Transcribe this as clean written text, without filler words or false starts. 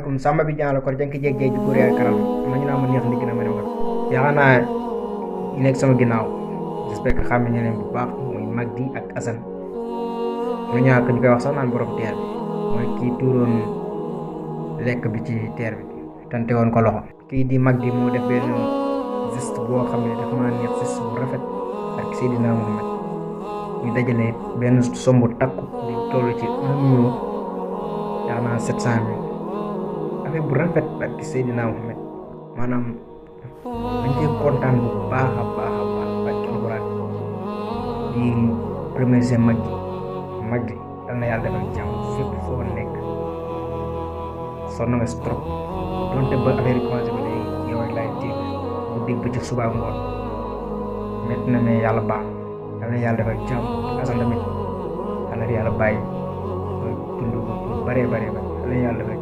kum samba bi jaalo ko janki jeg jej ko reer karam ma ñu na ma neex ndik na ma wax yaakaar naa ñu nekk sama ginnaaw j'espère que xam ñu leen bu baax muy Magdi ak Assane ñu ñaar ko ñu koy wax sax naan borom teer bi mooy kii tuuroon lekk bi ci teer bi tante woon ko loxo kii di Magdi moo def benn geste boo xam ne dafa maa neex geste bu rafet ak Seydina Mohamed ñu dajale benn sombu takku di toll ci 1 million yaakaar naa 700 000 affaire bu rafet ak Seydina Mohamed maanaam dañ cee kontaan bu baax a baax a baax ak alxuraan di remercier Magdi yal na yàlla defal jàmm fépp foo nekk sonn nga si trop donte ba affaire yi commencé ba léegi yow rek laay dégg bu dégg ba ci suba ngoon métti na mais yàlla baax yal na yàlla defal jàmm Assane tamit yal na yàlla bàyyi dund bu bare bare ba yal na yàlla defal